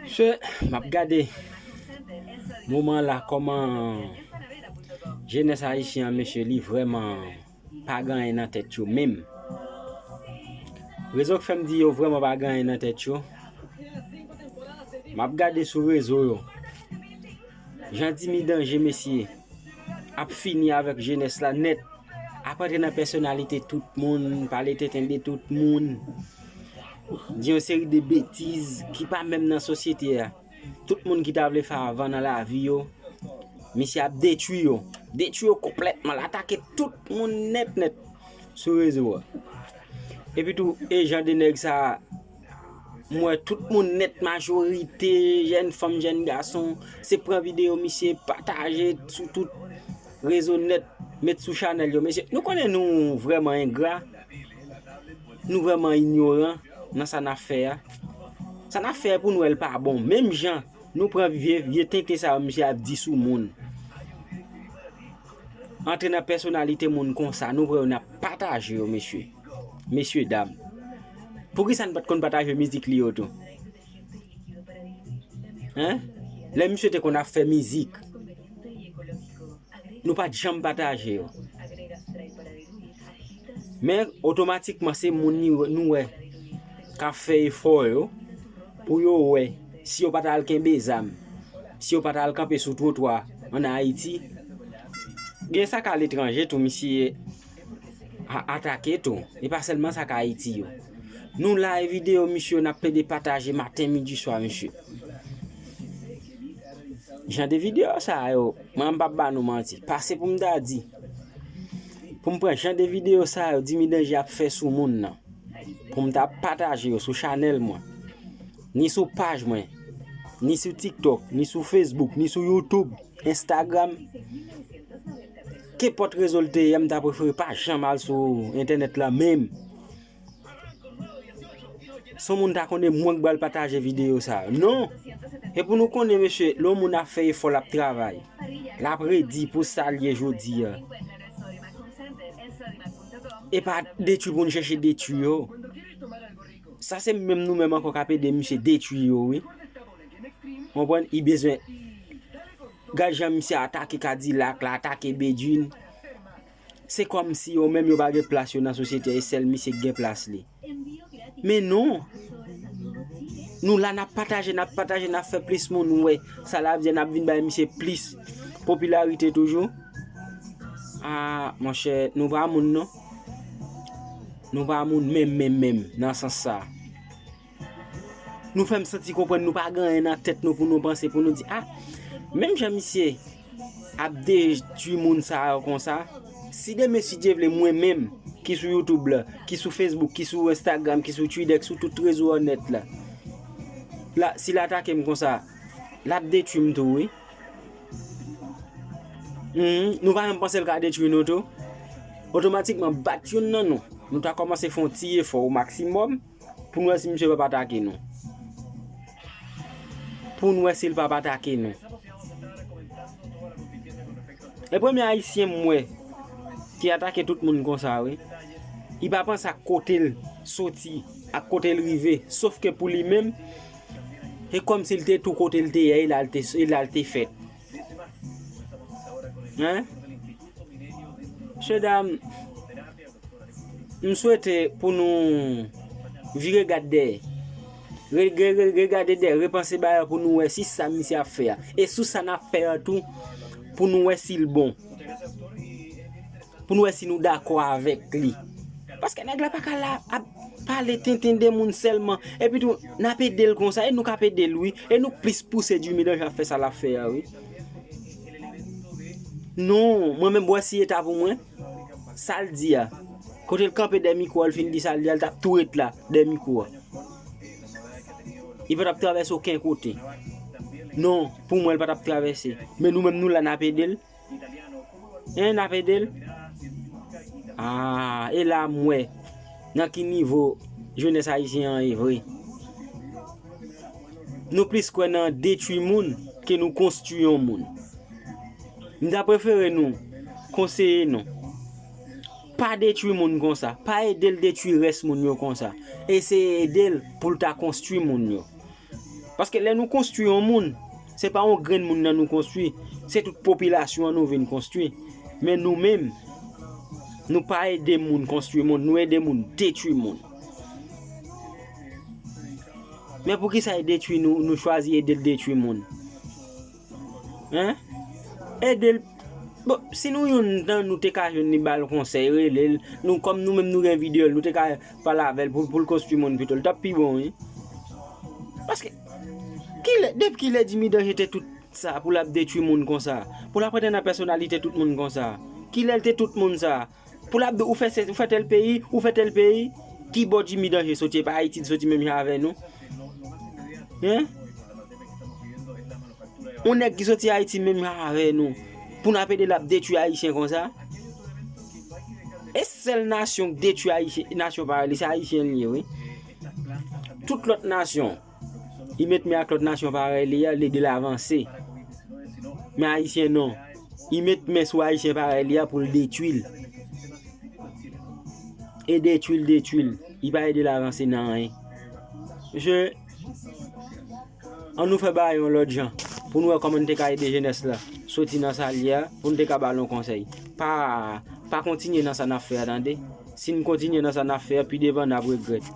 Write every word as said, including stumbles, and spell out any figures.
Mesye, m ap gade moman la kòman jenès ayisyen an, mesye, li vrèman pa gen anyen nan tèt yo menm. Rezon k fè m di yo vrèman pa gen anyen nan tèt yo, m ap gade sou rezo yo. Jan Dimi Danje, mesye, ap fini avèk jenès la nèt. Ap antre nan pèsonalite tout moun, pale tenten de tout moun, di yon seri de betiz ki pa menm nan sosyete a. Tout moun ki ta vle fè avan nan lavi yo, misye ap detwi yo. Detwi yo konplètman, l atake tout moun nèt nèt sou rezo a. Epi tou, e jan de nèg sa a, m wè tout moun nèt, majorite, jèn fanm, jèn gason, se pran videyo misye, pataje sou tout rezo nèt, met sou chanèl yo. Mesye, nou konnen nou vrèman engra, nou vrèman inyoran nan sa n ap fè a. Sa n ap fè a pou nou wè l pa bon. Menm jan nou pran vye, vye tenten sa yo misye ap di sou moun. Antre nan pèsonalite moun konsa, nou pran yo n ap pataje yo, mesye. Mesye dam. Poukisa n pa t konn pataje mizik li yo tou? Hein? Lè misye te konn ap fè mizik, nou pa t janm pataje yo. Men otomatikman se moun ni, nou wè k ap fè efò yo pou yo wè si yo pa t al kenbe zam, si yo pa t al kanpe sou twotwa ann Ayiti. Gen sa k aletranje tou, misye a atake tou. E pa sèlman sa k Ayiti yo. Nou la e videyo misye yo n ap plede pataje maten, midi, swa, mesye. Jan de videyo sa yo, mwen m p ap ba nou manti. Pase pou m ta di, pou m pran jan de videyo sa yo Dimi Danje ap fè sou moun nan, pou m ta pataje yo sou chanèl mwen, ni sou paj mwen, ni sou TikTok, ni sou Facebook, ni sou YouTube, Instagram. Kenpòt rezo l te ye, m ta prefere pa janm al sou entènèt la menm. Si yon moun ta konnen mwen k pral pataje videyo sa yo. Non! E pou nou konnen, mesye, lè yon moun ap fè efò, l ap travay, l ap redi pou sa l ye jodi a. E pa detwi pou n chèche detwi yo. Sa se menm nou menm ankò k ap ede misye detwi yo, wi. Konprann? Li bezwen. Gad jan misye atake Kadilak la, atake Bedjine. Se kòmsi yo menm yo pa gen plas yo nan sosyete a, e sèl misye k gen plas li. Men non! Nou la, n ap pataje, n ap pataje, n ap fè plis moun wè. Sa la vle di n ap vin bay misye plis popilarite toujou. Ah, monchè, nou pa moun non. Nou pa moun menm, menm, menm, nan sans sa. Nou fè m santi konprann nou pa gen anyen nan tèt nou pou nou panse, pou nou di, ah, menm jan misye ap detwi moun sa yo konsa, si demen, si Dye vle, mwen menm, ki sou YouTube la, ki sou Facebook, ki sou Instagram, ki sou Twitter, ki sou tout rezo an nèt la, la, si l atake m konsa, l ap detwi m tou, wi. Mhm, nou pa menm panse l ka detwi nou tou. Otomatikman, bat youn nan nou. Nou ta kòmanse fè yon ti efò o maksimòm pou n wè si misye p ap atake nou. Pou n wè si l p ap atake nou. E premye Ayisyen m wè ki atake tout moun konsa, wi. Li pa panse ak kote l soti, ak kote l rive. Sòf ke pou li menm, e kòmsi l te tou kote l te ye, e la l te, e la l te fèt. Hein? Mesye dam, m swete pou nou vire gad dèyè. Re-, re-, re-, regade dèyè, repanse bagay la pou nou wè si sa misye ap fè a. E sou sa n ap fè a tou, pou nou wè si l bon. Pou nou wè si nou dakò avèk li. Paske nèg la pa ka la ap pale tenten de moun sèlman. Epi tou, n ap ede l konsa, e nou k ap ede l, wi. E nou plis pouse Jimmy Danje ap fè sa l ap fè a, wi. Non, mwen menm, w wè si e ta pou mwen, sa l di a. Kote l kanpe dèyè mikwo a, l fin di sa l di a, l t ap tou ret la, dèyè mikwo a. Li pa t ap travèse okenn kote. Non, pou mwen, l pa t ap travèse. Men nou menm, nou la, n ap ede l. Hein, n ap ede l? Ah, e la m wè nan ki nivo jenès ayisyen an ye vre. Nou plis kwè nan detwi moun ke nou konstwi yon moun. M ta prefere nou konseye nou. Pa detwi moun konsa. Pa ede l detwi rès moun yo konsa. Eseye ede l pou l ta konstwi moun yo. Paske lè nou konstwi yon moun, se pa yon grenn moun nan nou konstwi, se tout popilasyon an nou vin konstwi. Men nou menm, nou pa ede moun konstwi moun, nou ede moun detwi moun. Men poukisa e detwi nou, nou chwazi ede l detwi moun? Hein? Ede l. Bon, si nou youn nan nou te ka jwenn li ba l konsèy, rele l, nou, kòm nou menm nou gen videyo l, nou te ka pale avè l pou, pou l konstwi moun pito, l t ap pi bon, wi. Paske, kilè, depi kilè Jimmy Danje te tout sa pou l ap detwi moun konsa? Pou l ap antre nan pèsonalite tout moun konsa? Kilè l te tout moun sa? Pou l ap di, ou fè, se, ou fè tèl peyi, ou fè tèl peyi. Ki bò Jimmy Danje soti? E pa Ayiti l soti menm jan avè nou? Hein? Yon nèg ki soti Ayiti menm jan avè nou, pou n ap ede l ap detwi Ayisyen konsa? E sèl nasyon k detwi Ayisyen, nasyon parèy li, se Ayisyen l ye, wi. Tout lòt nasyon, li met men ak lòt nasyon parèy li a, l ede l avanse. Men Ayisyen non. Li met men sou Ayisyen parèy li a pou l detwi l. E detwi l, detwi l. Li pa ede l avanse nan anyen. Mesye, ann nou fè bagay yon lòt jan. Pou nou wè kòman n te ka ede jenès la soti nan sa l ye a, pou n te ka ba l yon konsèy. Pa, pa kontinye nan sa n ap fè a, tande. Si n kontinye nan sa n ap fè a, pi devan n ap regrèt.